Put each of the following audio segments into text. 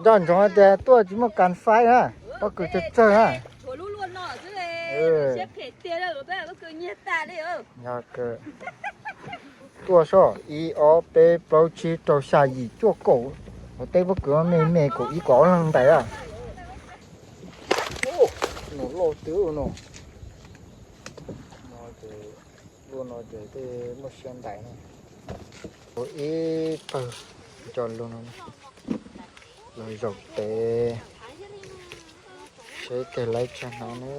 Nco ntsoov tias tuaj tsis muaj kas faib na, pob kws tsawg tsawg na. Yog tuaj soj ib ob peb plaub tsib rau xya yim cuaj kaum, ua teb pob kws me me kaum ib kaum ob leeg ntais a. Nws loj twb no, no ces, lub no ces tej muaj siab ntais na. Ua ib pawg nco lus no, los zaum pem seb kawg laib tshaj no na.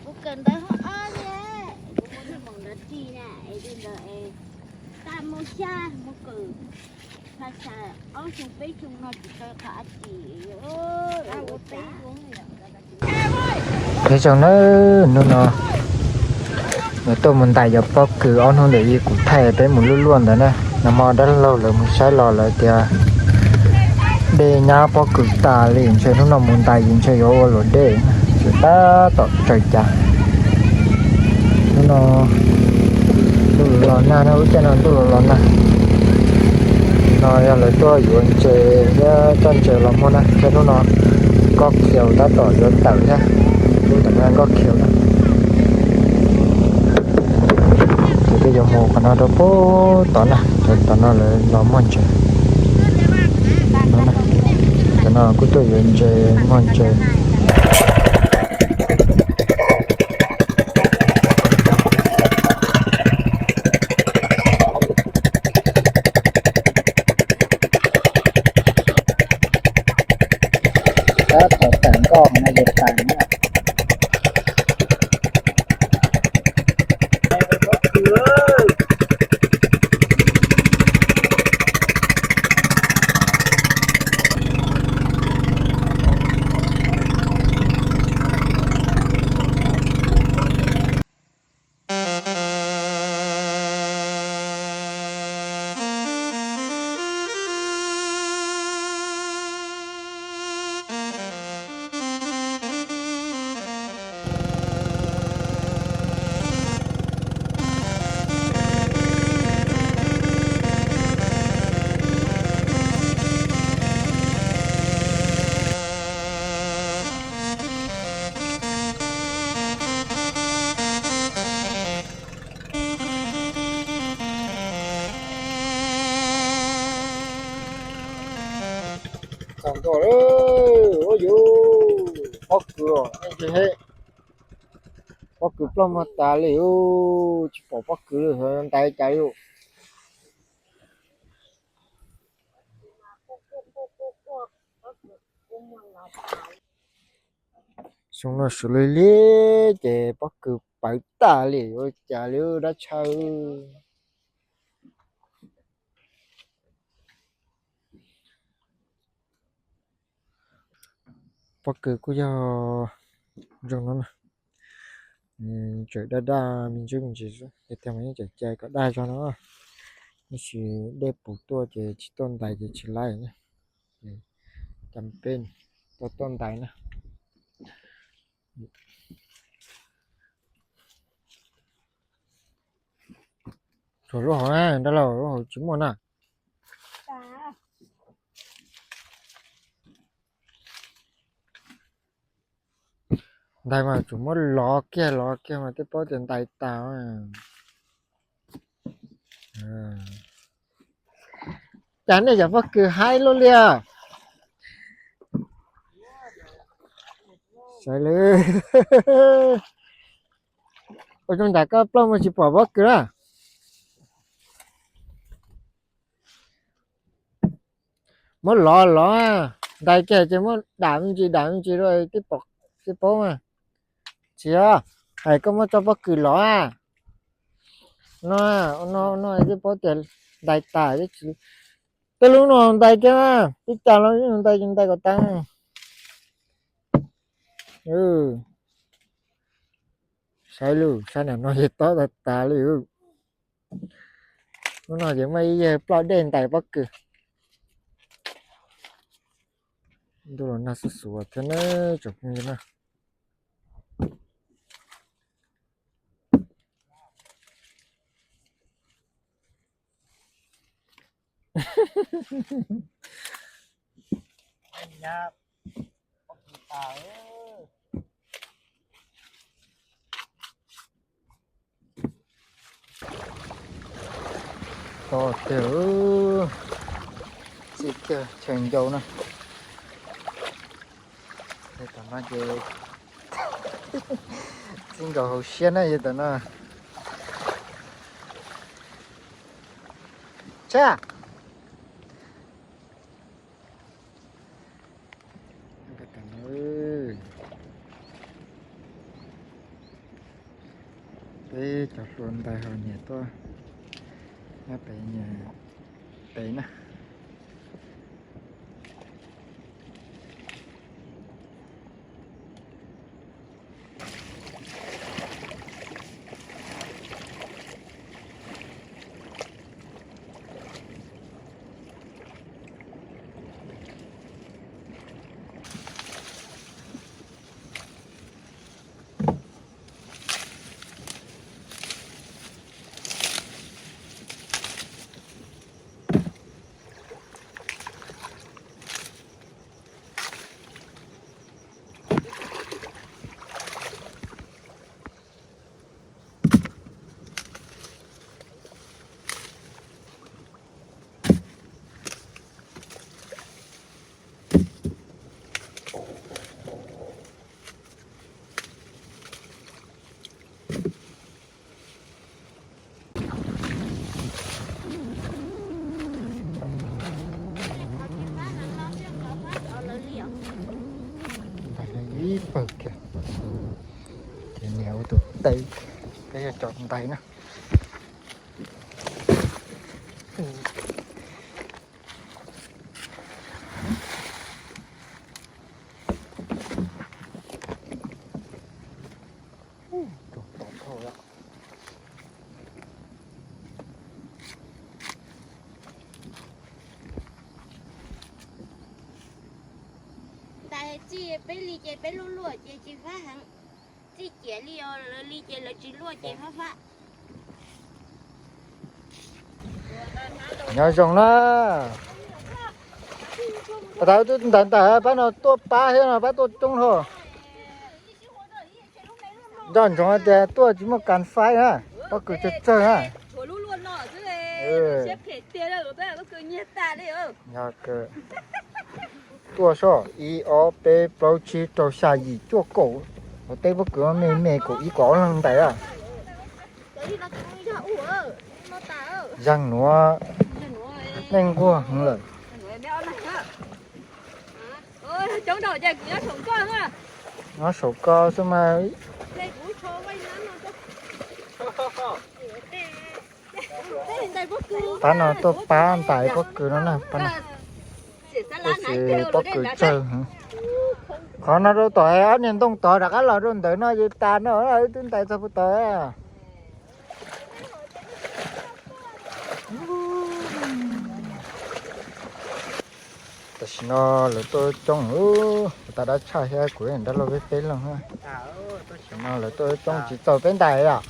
Kuv kawm ntawv hoob ob li, kuv muaj niag moos ntawd ris na, es li ntawd es taj muaj xyab muaj kawm, txha xya ob xyoo peb xyoo no tsis tau qhov a tsis. Nyob zoo na, hnub no yuav tuaj mus ntais cov pob kws ob hnub ntawm ib kuv thaij peb mus luaj luaj ntawd na. Nag hmo dab laug lawv mus saib los lawv tias dej nyab pob kws tas li, ntshe hnub no mus ntais ces ntshe yuav ua luam dej, ces tab tom tsaws cas. Hnub no ntuj los nag na, lub caij no ntuj los los nag. No yog lawv tuaj yuav ntses thiab coj ntses los muag na, thiab hnub no Nkoj Khiaus tab tom yuav tawm thiab, lub ntawm no Nkoj Khiaus na. Ces peb yuav mus qhov no rau pem tod na, rau tom no lawv los muag ntses. Cov no kuj tuaj yuav ntses muag ntses. Tab tom tawm nkoj no ces tas na. Txog ntua lawm, ua yus pob kws os, nej ntsia seb, pob kws ploj muag tas li, tsis pom pob kws li, ntais cas li. Xyoo no su li li ces pob kws pawv tas li, ua cas li dab tshaw. Pob kws kuj yog zoo no na, tseem daj daj me ntsis me ntsis xwb, tiag tiag mas yeej tseem cai kom daj zog no, tab sis dej puv tuaj ces tsis tuaj ntais ces tsis laib na. Ces cam peb tuaj tuaj ntais na. Tsuas lub hauv na, dab laug, lub hauv tsis muaj na. Ntais mas tsuas muab lov kiag lov kiag mas twb paub tias ntais tas. Cas nej cov pob kws haib luaj li os. Saib lawm. Ua zoo nram koj plaub muaj tsis pom pob kws na. Muab lov lov, ntais kiag ces muab dam me ntsis dam me ntsis rau tib paub mas. Tsis yog, hais koj muab tso pob kws lov no, no no twb paub tias ntais tas. Tej lub no ntais kiag, tib cas los ntais ntais kom tas. Saib lub sab nram no ces tob tas tas li. Lub no ces muaj ib yawg ploj dej ntais pob kws. Ntuj los nag xuj xuav thiab na tsoom phooj ywg na. Txi kiag chaw ncau na. Tom no ces txi nkaus hauv siab na yog tom no. Tsa. Peb cov hluas ntais ho nyias tuaj nyob pem nyias pem na. Ntais ib pawg kiag, ces niam ua tus tev, peb yog cov ntais na. Ntais txij peb li ces peb luaj luaj ces tsis fab heev, txij ciam li os lawv li ces lawv tsis luaj ces fab fab. Nyob zoo na. Pab tau twb ntais ntais pab no tuaj pab thiab no pab tuaj coob dhau. Nco ntsoov hais tias tuaj tsis muaj kas faib na, pob kws tsawg tsawg na. Yog kawg. Tuaj soj ib ob peb plaub tsib rau xya yim cuaj kaum, hauv teb pob kws me me kaum ib kaum ob leeg ntais a. Zaaj nuav neej nquag heev lawm. Nyob saum ko xwb mas. Pab no tuaj pab ntais pob kws no na, pab no. Tab sis pob kws tsawg heev. Qhov no rau tom ob niag ntoo tod rov qab los rau ntawm no ces tas no wb twb ntais txog puag tod. Tam sim no lawv tuaj coob, tas dab tshaj thiab kuv nrog luag peb peb leeg. Tam sim no lawv tuaj coob tsis txaus peb ntais os.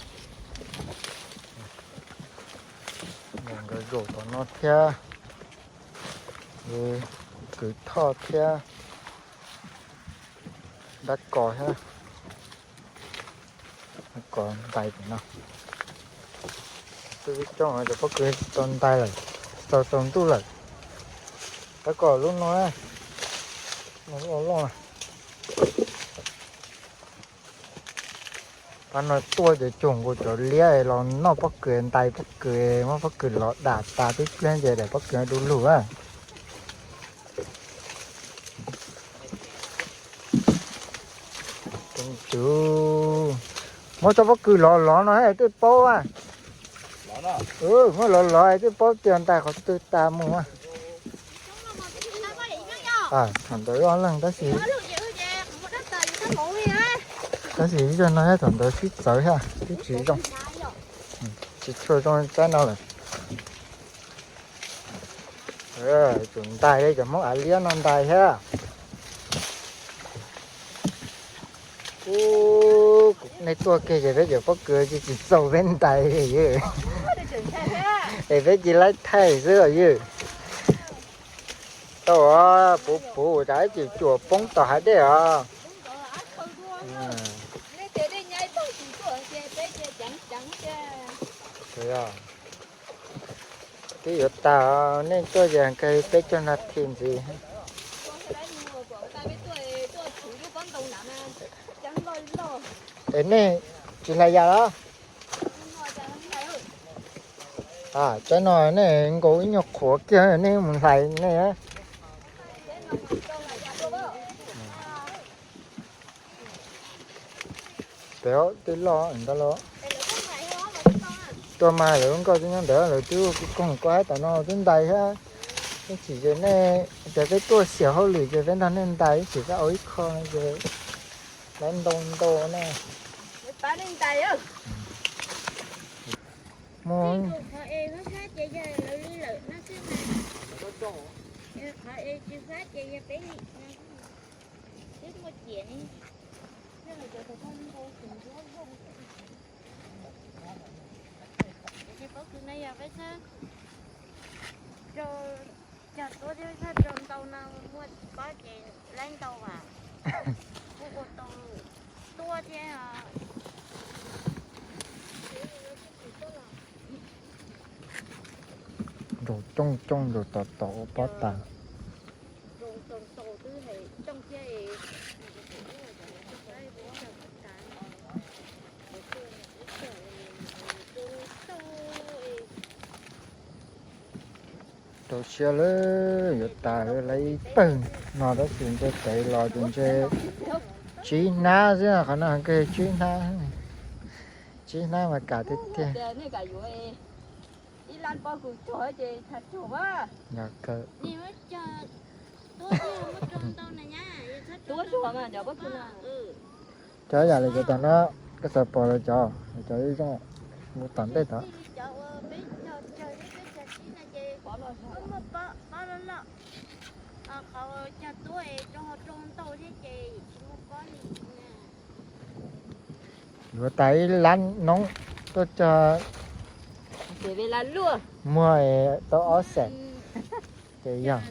Nkawd zaum tom no thiab, kws thoj thiab, dab kos thiab. Kos ntais no. Twb coob cov pob kws tsis tau ntais lawm, tsis tau tsaus ntuj lawm. Tab kos lub no, lub loj loj. Pab no tuaj ces cuag nkaus cov liab los noj pob kws, ntais pob kws, muab pob kws lov dam tas tib pliag ces daim pob kws du lug a. Muab tsob pob kws lov lov no thiaj paub a. Muab lov lov thiaj paub tias ntais qhov twg tas mus. Thaum ntawd ob leeg tab sis, tab sis ib zaug no thiab thaum ntawd sib txawv thiab twb tsis zoo, tsis tshua zoo tsaib no lawm. Tsum ntais li cov Hmoob av liab no ntais thiab. Kuv, nej tuaj kiag ces peb cov pob kws tsis txaus peb ntais li yog, es peb cia laib thaij xwb os yog. Tau, puv puv tas ib cim cuam poob tom hav dej os. Twb yuav tag, nej tuaj ces kawg peb caug nas this ntxiv. Es nej tsis hlais yam los? Tsaib no nej nkaus ib nyuag qhuav kiag nej mus hlais nej. Pem tej loj ntawd los. Tuaj mas lawv nkauj twb nyob ntawd, lawv twb ua koog koj hab tom no twb ntais thiab. Ib chim ces nej, ces peb tuaj xiam hauj lwm ces peb nrog nej ntais, ib chim peb au ib qho no ces lawv ntau ntau na. Mus. Ces pob kws no yog peb txhab rau cog tuab thiab txhab rau ntau no muaj tsis paub ces laib ntau as. Kuj ua tau tuab thiab. Nraug coob coob nraug tom tom ua pob tas. Rau siab lawm, yuav tas lawm, ib pawg no tab sis ntshe tev los ces ntshe tsib hnab xwb, qhov no kawg tsib hnab, tsib hnab mas kam tiag tiag. Yog kawg. Cov yam li cov tom no, koj xav pom lawv cov, lawv cov ib zoo mus tom ntej tod. Yuav tas ib lab noob tuaj cog muag tau ob xees ces yog.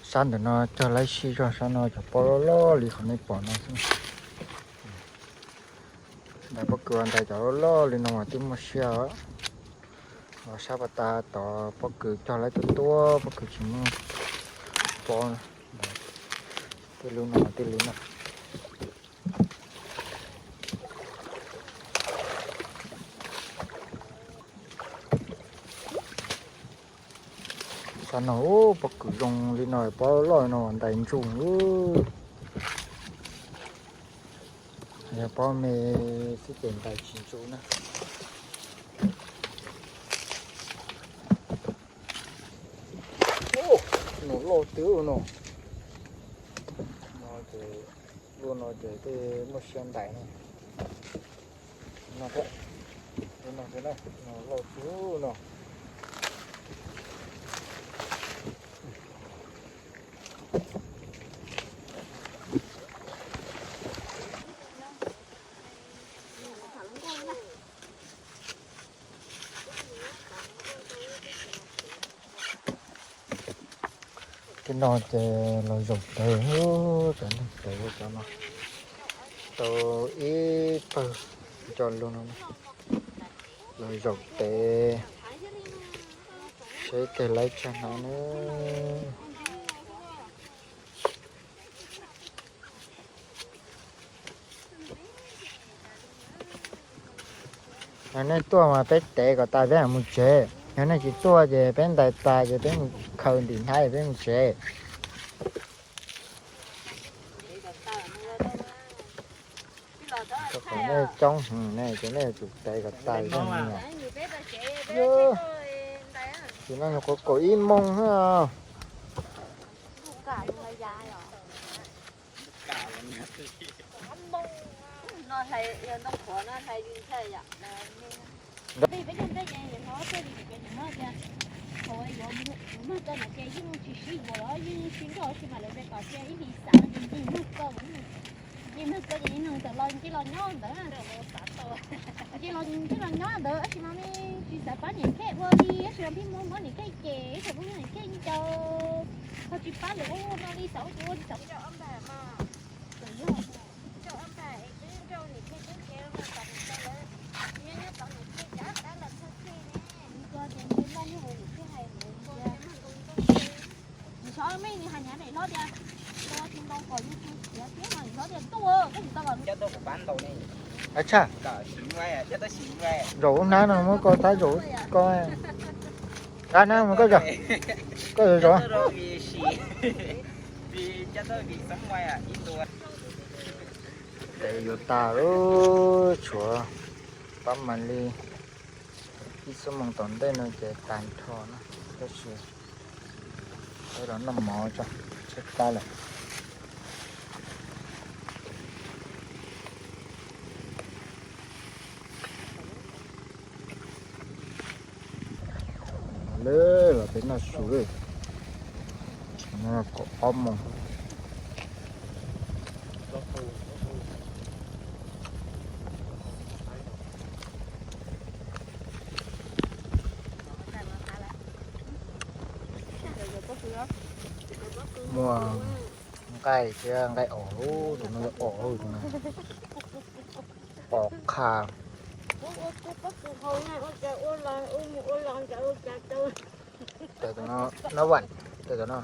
Sab ntawm no cog laib sib zog, sab no cov pob loj loj li qhov nej pom no xwb. Ntais pob kws ntais cov loj loj li no mas twb muaj siab os. Los sab pas tas tod pob kws cog laib tuaj tuaj, pob kws tsis muaj pob. Tej lub no, tej lub no. Sab no pob kws zoo li no, pob loj no ntais ntsuj. Yog pob me xwb ces ntais tsis ntsuj na. No loj twg no. No ces, lub no ces tej muaj siab ntais na. No thiab, lub no thiab na, no loj twg no. Tej no ces los zaum tes, cov neeg tes cov no tau ib pawg nco lug no los zaum tes seb tej laib tshaj no na. Yog nej tuaj mas peb tev kom tas peb mam mus tsev. Yog nej tsis tuaj ces peb ntais tas ces peb mus khaws ntim hnab es peb mus tsev. Kom nej coob heev ne ces nej yuav tsum tev kom tas zog no. Tsis no nyuam qhuav kaum ib moos xwb. Nce los nce los nyob ntawd, nce los nyob ntawd tab sis mas me Xav pab niam Khej ua li, tab sis pheej muab muab niam Khej cem, tab sis pheej muab niam Khej ncaus, ho tsis pab lawv ua no li, xav ua tsis ua li, xav ua. Ab tshaj, zaum ub hnab no muab koj thaib zaum koj, ab hnab muab koj zaum, koj zaum zaum. Ces yuav tas lawm, tshuav pab mam li ib xuab moos tom ntej no ces tag nrho na, tab sis los noj mov tso, tshaib plab lawm. Lawm los peb noj su lawm, tshuav no kaum ob moos. Muaj nqaij thiab nqaij os, tus no yog os, tus no os qha. Tus no, no vam, tus no.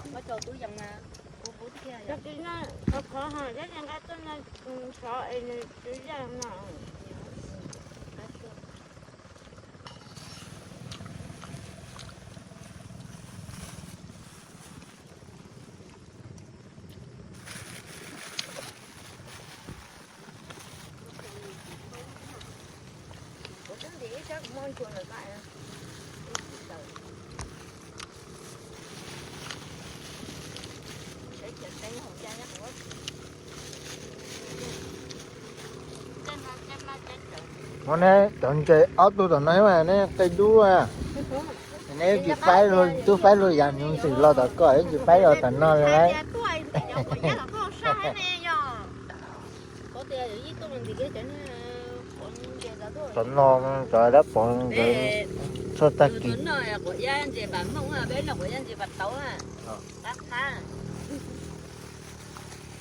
Muab neb cov ntses ob tug tom no mas neb qi dub, neb tsis faib, twb faib luag yam nws xwm los tom koj, tsis faib los tom no li lauj. Tom no cov dab pov txog tag kis.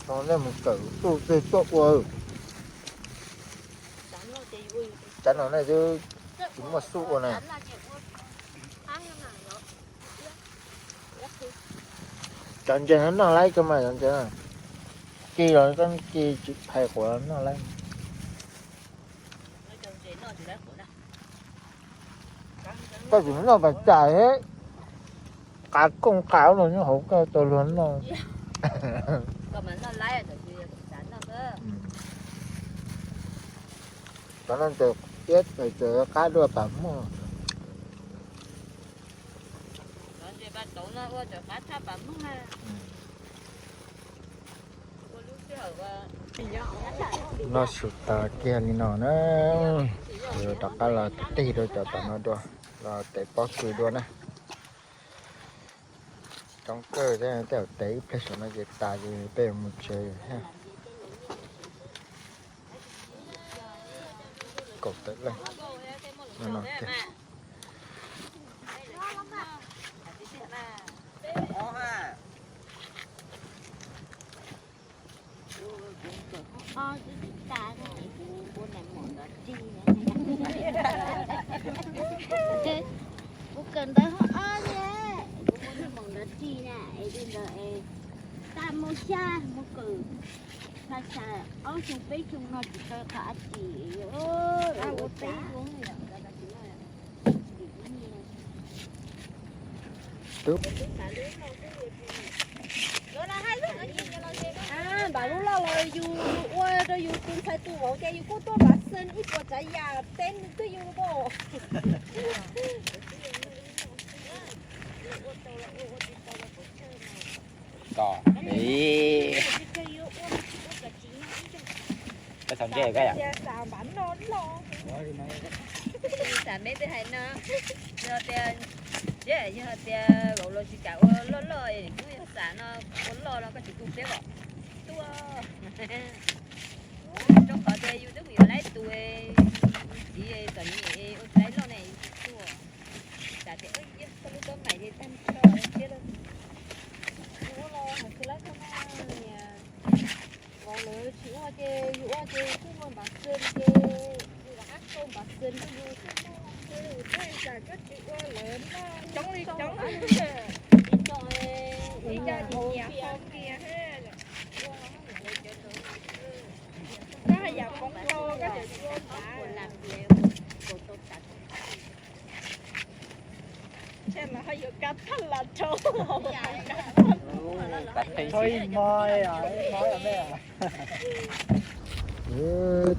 Tau nej mus kawm tuaj twg tuaj ua. Tsav no nej twb tsis muaj xub ua na. Cov ntses no noj laib kawg mas, cov ntses no ci los koj ci tsis phais quav noj laib. Koj tsis noj pas cas thiab, qav kooj qav los nyob hauv koj tau luag noj. Cov no ces iab ces qab dua pas muag. Noj su tas kiag li no na, rov qab los tig rau cov tom no dua, los tev pob kws dua na. Coob kawg thiab, tej zaum tev ib pliag saum no ces tas ces peb yuav mus tsev thiab. Kaum tawm leej no no tiag. Kuv kawm ntawv hauv ob thiab, kuv muaj niag maum ntawv ris na, es li ntawd es taj mus xya mus kawm, xya xya ob xyoo peb xyoo no tsis tau qhov ab tsi. Npav lub loj los yus ua rau yus tus ntxhais tus vauv ces yus kuj tuaj npav xwb ib puas tsav yam teb twb yus npau. Kom, koj xav ntse koj yom? Xav me twb hais no, yog tias, yog tias vauv los tsis kam ua loj loj es kuj yog xav no, ua loj no koj tsis tu siab kom tuaj. Rau qhov tias yus twb mus yuav laib tus txiv txom nyem ua tsis laib loj ne, yus tsis tuaj. Coob li coob, ib co nyiam nyiam hau kiag. Koj haj yam poob hau koj cov cua tas. Tshe los ho yuav kab thaj las rau.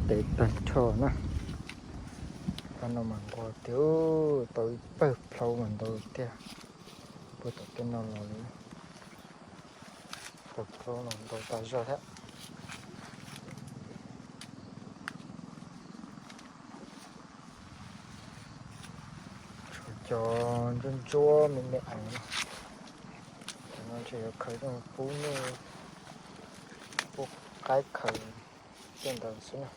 Tes tag nrho na. Tau no mas nquag tiag, tau ib pawg plhaub mas ntau tiag. Puag tom tej no los li, pawg plhaub no ntau tas zog thiab. Tshuav cov ntsuab ntsuab me me eev no. Cov no ntshe yuav khaws coj pub nej, pub qaib khaws tej ntawd xwb na.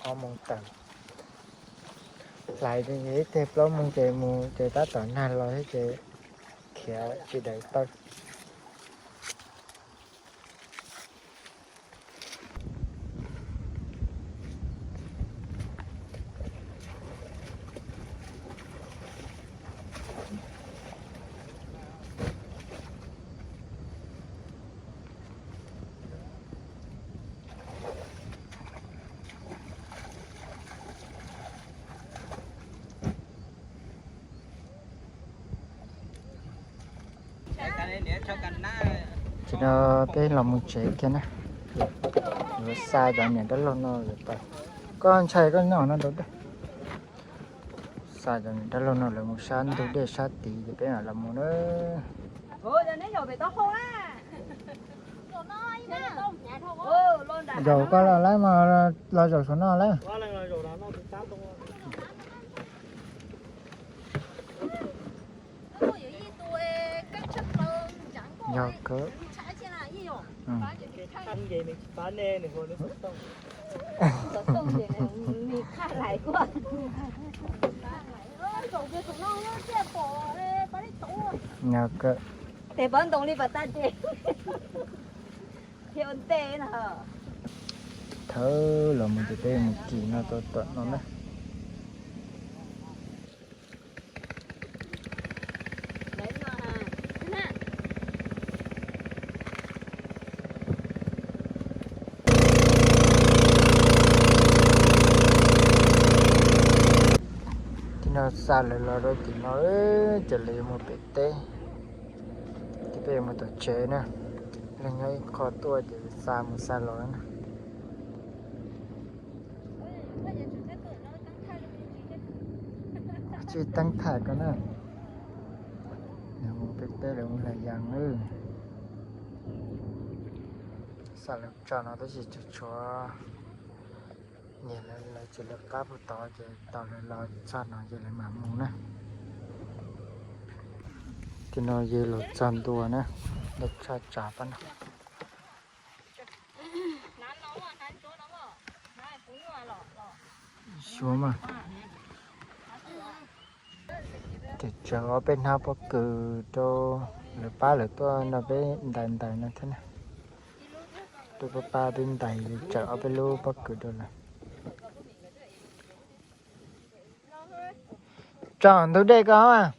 Ob moos tawm, hlais ib teg plaub moos ces mus ces tab tom nag los thiab ces khiav tsis daws taw. Ces no peb los mus tsev kiag na. Yuav xa cov niam dab laug no lawv tau. Koj ntshai koj nyob no rau dej. Xa cov niam dab laug no lawv mus sab ntug dej sab tid ces peb mam los mus na. Zaum koj los lawm mas, los zaum saum no lawm. Yog kawg. Yog kawg. Tes pov ntoo li pas tag ces thiaj ua ntej na. Thawb los mus ces peb mus kis no tau tom no na. Tim no xa lawv los rau tim no, ces lawv yuav mus pem teb, ces peb yuav mus tom tsev na. Leej nyob ib qho tuaj ces xa mus xa los na. Tsis teeb tham ko na. Mus pem teb lawv mus hlais yas na. Xa lawv tso no tab sis tshuav tshuav niam lawv, lawv tsis lawv qab puag tod ces tos lawv los txog no ces lawv mam mus na. Tim no yog los txog ntua na, dej tshaj tsam pab no. Xyuas mas. Ces tsaws ob peb hnab pob kws rau lawv pab lawv tuaj nrog peb ntais ntais no thiab na. Tuaj pab pab peb ntais, tsaws ob peb lub pob kws rau lawv. Tso ntug dej ko mas.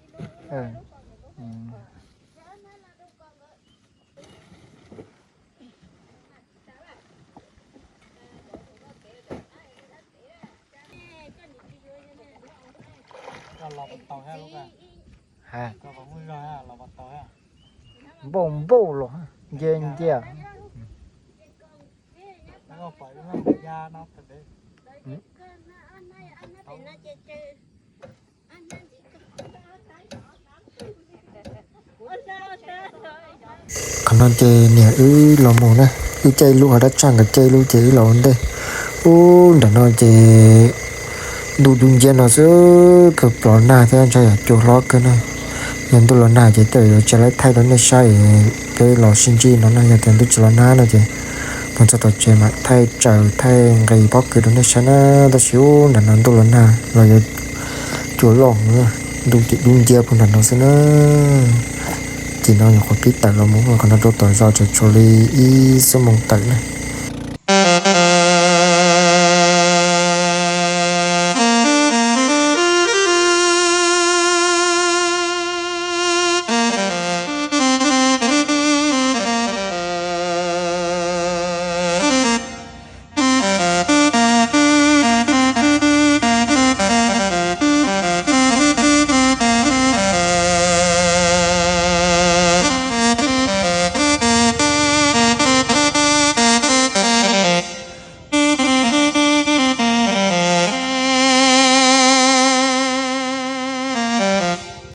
Npauj npauj los ncia ncia. Qhov no ces niam wb los mus na, wb caij lub, ho dab tsaj nkawd caij lub ces wb los ua ntej. Ub, nram no ces ntuj dub nciab no xwb, kawg plov nag thiab ntshai yam cua hlob kawg na. Yog ntuj los nag ces tej zaum yuav tsis laib thaij rau nej saib, peb los sib ntsib no na. Yog tias ntuj tsis los nag no ces mus txog tom tsev mam thaij tsaws thaij nqis pob kws rau nej saib na. Tab sis ub, nram no ntuj los nag los yuav cua loj, ntuj ces dub nciab puag nram no xwb na. Ces no nyuam qhuav pib tawm los mus, qhov no rau tom zos tseem tshuav li ib xuab moos tawm na.